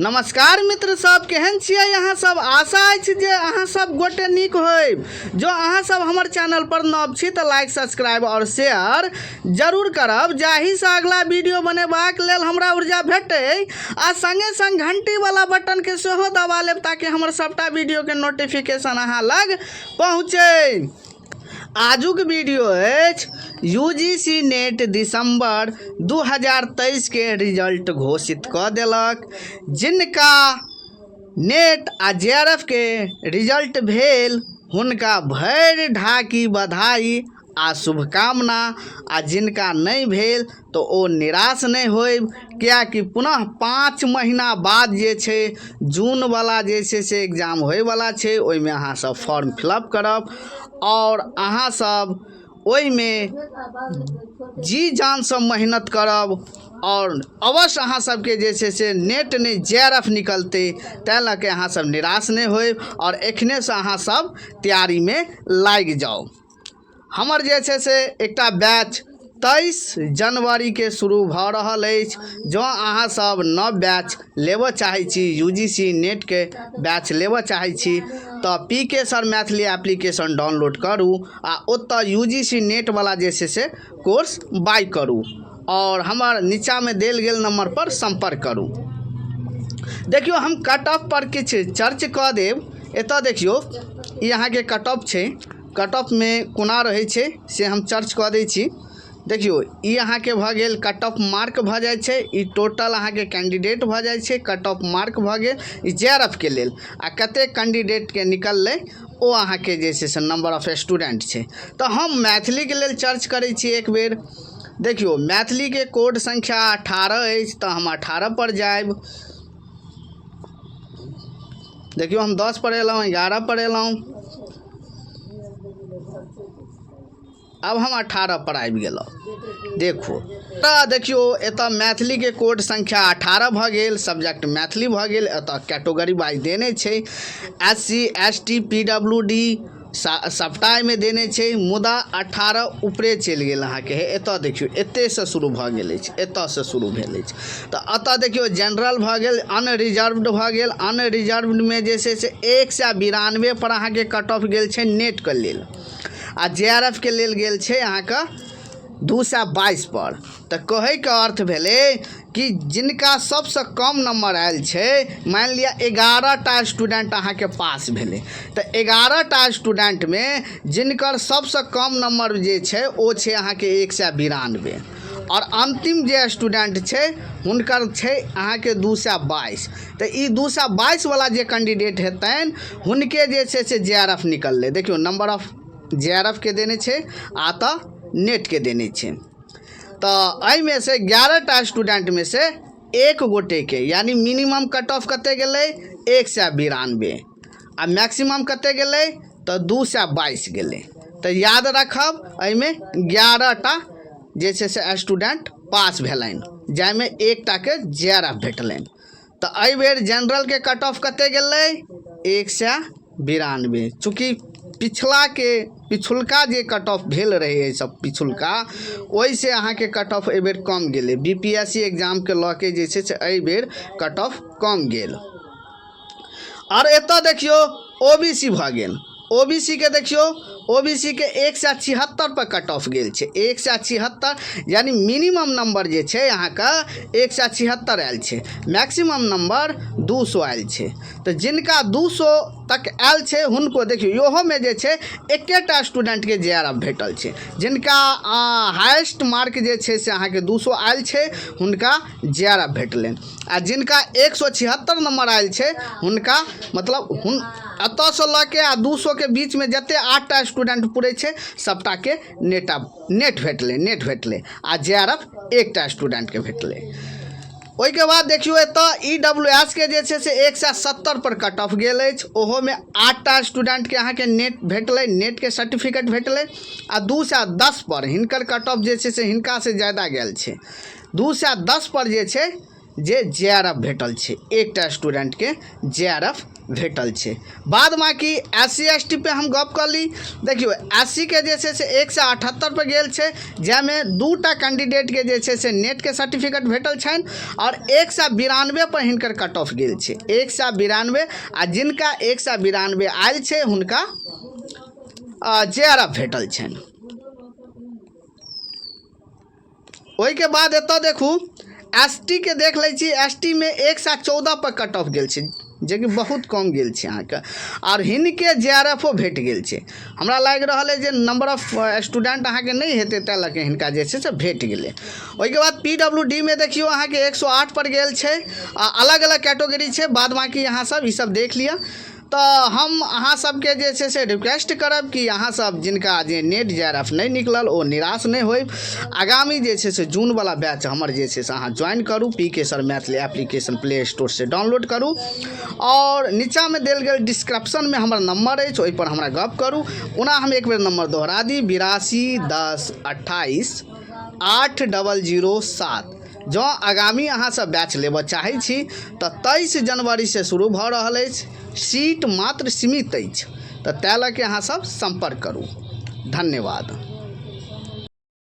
नमस्कार मित्र सब, केहन छियै अहाँ सब? आशा अछि जे अहाँ सब गोटे नीक होइब। जो अहाँ सब हमर चैनल पर नव छी तऽ लाइक, सब्सक्राइब और शेयर जरूर करब, जाहिसँ अगला वीडियो बनेबाक लेल हमरा ऊर्जा भेटै, आ संगे संग घंटी वाला बटन के सेहो दबा लेब ताकि हमर सबटा वीडियो के नोटिफिकेशन अहाँ लग पहुँचे। आजुक वीडियो अछि यूजीसी नेट दिसंबर 2023 के रिजल्ट घोषित कऽ देलक। जिनका नेट आ जेआरएफ के रिजल्ट भेल हुनका भरि ढाकी बधाई आ शुभकामना, आ जिनका नहि भेल तऽ ओ निराश नहि होयब, किएकि पुनः 5 महीना बाद जे छै जूनवला जे छै से एग्जाम होइवला छै। ओहिमे अहाँसभ फॉर्म फिलअप करब आओर अहाँसभ ओहिमे जी जानसँ मेहनत करब आओर अवश्य अहाँ सबके जे छै से नेट नहि जेआरएफ निकलतै। ताहि लऽ के अहाँ सब निराश नहि होयब आओर एखनेसँ अहाँ सब तैयारीमे लागि जाउ। हमर जे छै से एकटा बैच 23 जनवरीके शुरू भऽ रहल अछि। जँ अहाँसभ नव बैच लेबऽ चाहै छी, यूजीसी नेटके बैच लेबऽ चाहै छी, तऽ पी K sir Maithili application download करू आ ओतय यूजीसी नेटवला जे छै से कोर्स बाय करू आओर हमर नीचाँमे देल गेल नम्बरपर सम्पर्क करू। देखियौ, हम कट ऑफ पर किछु चर्च कऽ देब। एतय देखियौ, ई अहाँके कट ऑफ छै। कट ऑफमे कोना रहै छै से हम चर्च कऽ दै छी। देखियौ, ई अहाँके भऽ गेल कट ऑफ मार्क भऽ जाइ छै, ई टोटल अहाँके कैंडिडेट भऽ जाइ छै, कट ऑफ मार्क भऽ गेल ई जे आर एफ के लेल, आ कतेक कैंडिडेटके निकललै ओ अहाँके जे छै से नंबर ऑफ स्टूडेंट छै। तऽ हम मैथिलीके लेल चर्च करै छी एक बेर। देखियौ, मैथिलीके कोड संख्या 18 अछि, तऽ हम 18 पर जायब। देखियौ, हम 10 पर एलहुँ, 11 पर एलहुँ, आब हम 18 पर आबि गेलहुँ। देखू तऽ देखियौ, एतऽ मैथिलीके कोड संख्या 18 भऽ गेल, सब्जेक्ट मैथिली भऽ गेल। एतऽ कैटेगरी वाइज देने छै, एस सी, एस टी, पी डब्ल्यू डी सभटा एहिमे देने छै, मुदा 18 ऊपरे चलि गेल अहाँके। एतऽ देखियौ, एतयसँ शुरू भऽ गेल अछि, एतऽसँ शुरू भेल अछि। तऽ एतऽ देखियौ, जनरल भऽ गेल, अनरिजर्व्ड भऽ गेल। अनरिजर्व्डमे जे छै से 192 पर अहाँके कट ऑफ गेल छै नेटके लेल, आ जे आर एफ के लेल गेल छै अहाँके 222 पर। तऽ कहैके अर्थ भेलै कि जिनका सबसँ कम नंबर आयल छै, मानि लिअ 11 टा स्टूडेंट अहाँके पास भेलै, तऽ 11 टा स्टूडेंटमे जिनकर सबसँ कम नंबर जे छै ओ छै अहाँके 192, आओर अन्तिम जे स्टूडेंट छै हुनकर छै अहाँके 222। तऽ ई 222 वला जे कैंडिडेट हेतनि हुनके जे छै से जे आर एफ निकललै। देखियौ, नंबर ऑफ जे आर एफ के देने छै आ तऽ नेटके देने छै। तऽ एहिमे से 11 टा स्टूडेंटमे से एक गोटेके, यानी मिनिमम कट ऑफ कते गेलै? 192। आ मैक्सिमम कते गेलै? तऽ 222 गेलै। तऽ याद राखब, एहिमे 11 टा जे छै से स्टूडेंट पास भेलनि, जाहिमे एकटाके जे आर एफ भेटलनि। तऽ एहिबेर जनरलके कट ऑफ कते गेलै? 192। चूँकि पिछलाके पिछुलका जे कट ऑफ भेल रहै एहिसँ पिछुलका, ओहिसँ अहाँके कट ऑफ एहिबेर कम गेलै। बीपीएससी एग्जामके लऽ के जे छै से एहिबेर कट ऑफ कम गेल। आओर एतऽ देखियौ, ओबीसी भऽ गेल। ओबीसी के देखियौ, ओबीसी के 176 पर कट ऑफ गेल छै। 176, यानी मिनिमम नंबर जे छै अहाँके 176 आयल छै, मैक्सिमम नंबर 200 आयल छै। तऽ जिनका 200 तक आयल छै हुनको देखियौ, इहोमे जे छै एकेटा स्टूडेंटके जे आर एफ भेटल छै। जिनका हाईएस्ट मार्क जे छै से अहाँके 200 आयल छै, हुनका जे आर एफ भेटलनि, आ जिनका 176 नंबर आयल छै हुनका, मतलब हुन एतऽसँ लऽ के आ 200के बीचमे जते 8टा स्टूडेंट पुरै छै सबटाके नेट भेटलै, नेट भेटलै, आ जे आर एफ एकटा स्टूडेंटके भेटलै। ओहिके बाद देखियौ, एतऽ ई डब्ल्यू एस के जे छै से 170 पर कट ऑफ गेल अछि। ओहोमे 8टा स्टूडेंटके अहाँके नेट भेटलै, नेटके सर्टिफिकेट भेटलै, आ 210 पर हिनकर कट ऑफ जे छै से हिनकासँ ज्यादा गेल छै। 210 पर जे छै जे जे आर एफ भेटल छै, एकटा स्टूडेंटके जे आर एफ भेटल छै। बाद बाँकी एस सी एस टी पे हम गप कऽ ली। देखियौ, एस सी के जे छै से 178 पर गेल छै, जाहिमे 2टा कैंडिडेटके जे छै से नेटके सर्टिफिकेट भेटल छनि आओर 192 पर हिनकर कट ऑफ गेल छै, 192। आ जिनका 192 आयल छै, हुनका जे आर एफ भेटल छनि। ओहिके बाद एतऽ देखू, एस टी के देख लै छी। एस टी मे 114 पर कट ऑफ गेल छै, जेकि बहुत कम गेल छै अहाँके, आओर हिनके जे आर एफ ओ भेट गेल छै। हमरा लागि रहल अइ जे नंबर ऑफ स्टूडेंट अहाँके नहि हेतै, ताहि लऽ कऽ हिनका जे छै से भेट गेलै। ओहिके बाद पी डब्ल्यू डी मे देखियौ, अहाँके 108 पर गेल छै आ अलग अलग कैटेगरी छै। बाद बाँकी अहाँ सब ई सब देख लिअ। तऽ हम अहाँ सबके जे छै से रिक्वेस्ट करब कि अहाँ सब जिनका जे नेट जे आर एफ नहि निकलल, ओ निराश नहि होय। आगामी जे छै से जूनवला बैच हमर जे छै से अहाँ ज्वाइन करू। P K sir Maithili application play स्टोरसँ डाउनलोड करू आओर नीचाँमे देल गेल डिस्क्रिप्शनमे हमर नम्बर अछि, ओहिपर हमरा गप करू। ओना हम एक बेर नम्बर दोहरा दी, 8210288007। जँ आगामी अहाँसभ बैच लेबऽ चाहै छी तऽ 23 जनवरीसँ शुरू भऽ रहल अछि। सीट मात्र सीमित अछि, तऽ ताहि लऽ के अहाँसभ सम्पर्क करू। धन्यवाद।